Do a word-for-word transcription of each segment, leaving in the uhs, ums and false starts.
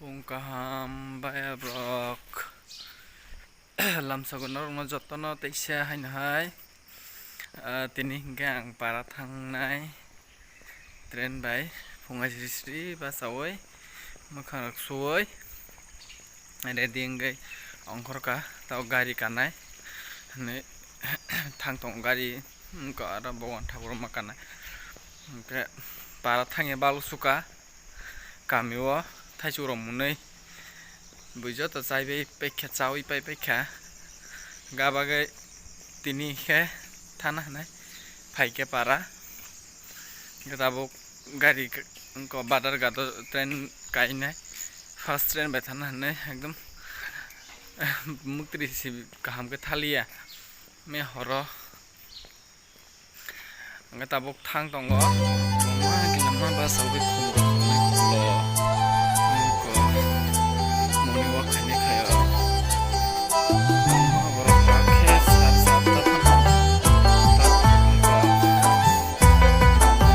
Phung kaham baya borok. Lamsago norokno jotono teisa haino hai. Ah, tini hinkhe ang para thangnai train bai phungai sri sri bachaui mwkhang rok suui ready wngwi ongkhorkha tao gari kanai hinwi thang tongo gari wngkha aro bogon thakuruma kanai hinkhe para thangya balusuka. Kami o thaichuk rok mwnwi bui joto chaiwi paikha chawi pai paikha. Gabagwi tini khe thana hinwi phaikhe para. Tabuk gari wngkha badar gado train kainai first train bai thana hinwi ekdom muktri si kaham khe thaliya me horo. Hingke tabuk thang tongo. Lama khe lama basa bai khum rok tongnai ulo. Nokho moni wak khainai khaio. Lama borok hakhe sar sar ta phano.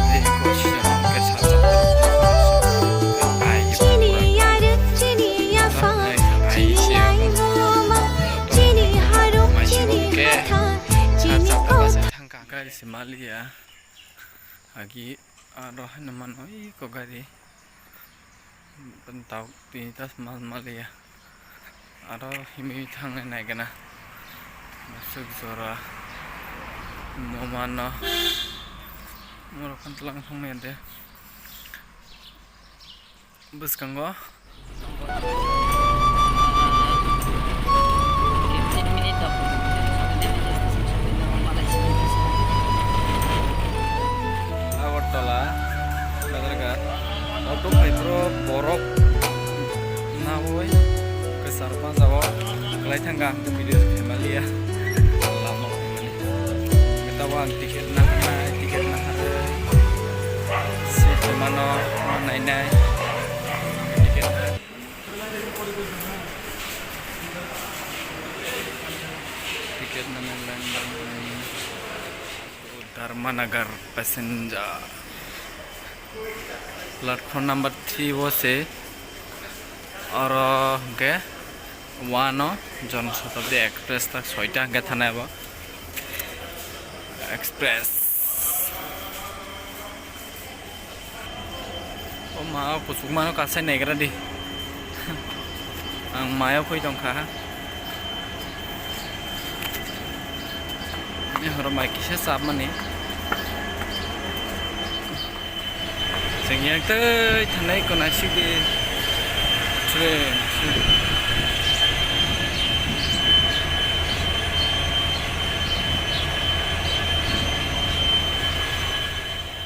Tei kosisa hingke sar sar ta phano. Ai, Chini yarwk, chini yaphang, ai, ai, chini ai, laibuma, chini haruk, ai, chini ai, hatha, chini kotha. Gari se maliya. Agi aro haino mano iko gari. Tao tini tas mal maliya. Aro himwi thangnai naigana. Masuk jora. Momano. Moro khan tlang thangmaya de. Bwskango. Agartala, Bazarghat, auto phai bro borok nawi kwchar panjao kwlai thangkha ang video khaimaliya lama. Tabuk ang ticket naharnai, ticket naharwi seat mano nainai. Ticket naharwi. Ticket naharnai. Dharmanagar passenger. Platform number three o se oro hwnkhe one o Jan Shatabdi Express tak soita hwnkhe thanai abo Express. O ma o kuchukmano kasai naigra di. Ang mayo phoi tongkha. Ni horo mai kisa chapmani. Chwng yang tei thanai ko naisik di train.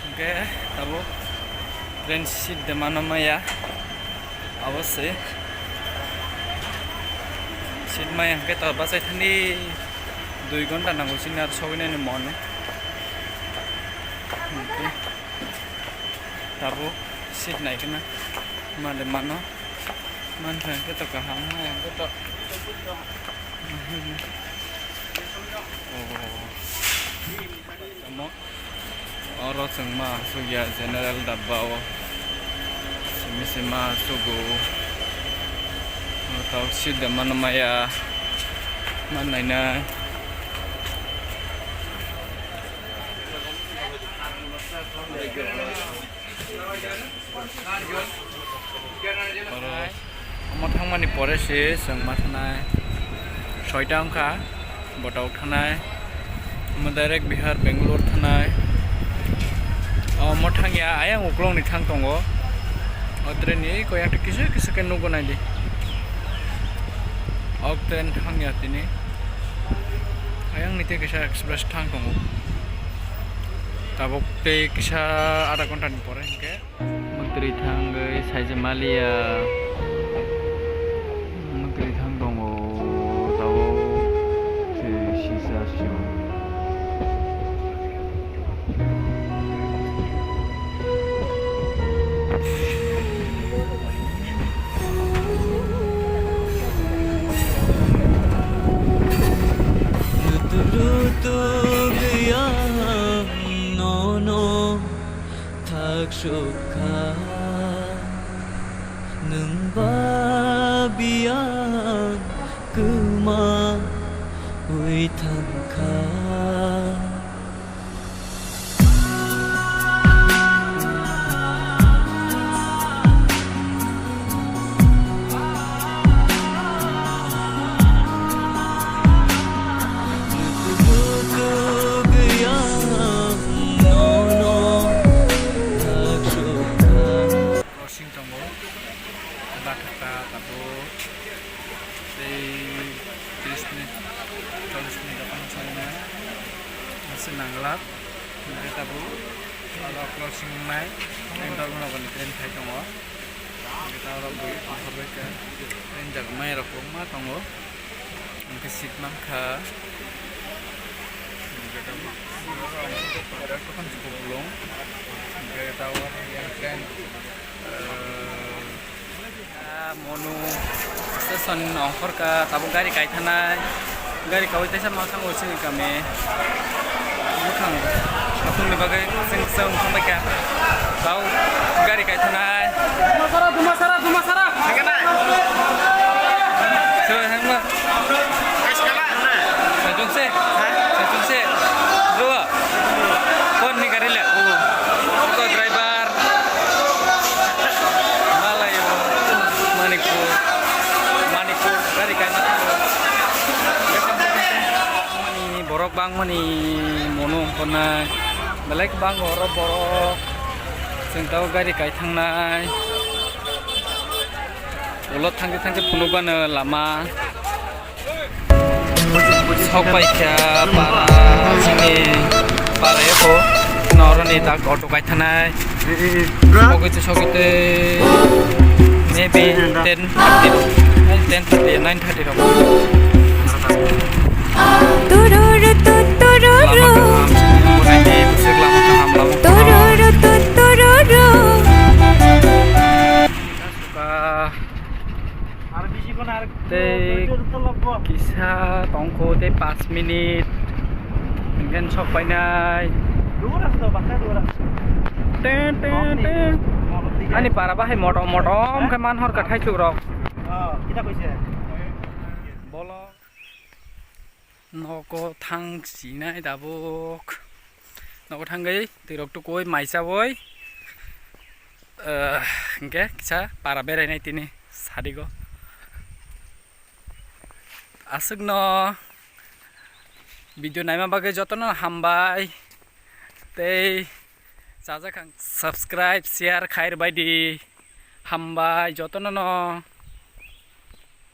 Hingke tabuk train seat de mano maya. Abo se seat maya hingke to bachai thani dui ghonta nango chini aro sogwi nani mono. Hingke tabuk seat nai kheno male mano. Mankha hingke to kaham, hingke to. Oh. Tamo oro chwng ma asugya general dabba o simi sima asugo. Tao seat de mano maya ma nainai. Oro omo thangmani pore se chwng ma thanai soita wngkha, botao thanai, omo direct Bihar, Bangalore thanai. Omo thangya, ayang uklokni thang tongo. O train ni koyang kisa kisa khe nukgo naidi. O train thangya tini. Ayang ni tei kisa express thang tongo. Tabuk tei kisa adha ghonta ni pore hinkhe. Mwtwrwi thangwi saijak maliya. Mwtwrwi thang tongo tabuk se sisa sio. Lutu lutu gaya nono. Thak sukha nwng ba Biyang kwmawi thangkha. Nono thaksukkha. Crossing tongo, bathakta tabuk tei tris minute, chollish minute dophano songna se nangla. Hingke tabuk oro crossing wngnai, train dormo nokni train phai tongo. Hingke ta oro bui ongkhorbai kha, train jak mai rok kwbangma tongo. Hingke seat mankha. Hingke ta oro tokon se kuplung. Hingke ta oro train, eh, Ah, Monu station ongkhorkha, tabuk gari kaithanai. Gari kawi teisa ma thango chini kami. Bukhang, bukhangni bagwi chwng, chwng thangbaikha. Tau gari kaithanai. Dumasara, dumasara, dumasara. Soi hangma. Sejong se. Sejong se. Dua. Kon ni gari le. Ko driver. Malai Manipur. Manipur. Gari kaina. Borok bangmani Monu ongkhornai. Belai bang oro borok. Chwng tao gari kai thangnai. Ulo thangwi thangwi phunukgano lama. Sok pai kha para, chini para yako. Noroni tak auto kai thanai. Sogwi te, sogwi te, maybe ten thirty, ten thirty, nine thirty rok. Tururu tu tururu. Lama kaham, chini borok ni bwswk lama kaham, lama kaham. Tururu tu tururu. Suka. Tei kisa tongkho tei paanch minute hingke sok painai. Ten, ten, ten. Ani para bahai motom motom khe man hor ka thaisuk rok. Bolo. Nogo thang sinai tabuk. Nogo thangwi twi rok tukui mai chawi. Eh, hingke kisa para berai nai tini sadigo. Aswkno video naima bagwi jotono hambai. Tei chajak ang subscribe, share khair bai di. Hambai jotono no.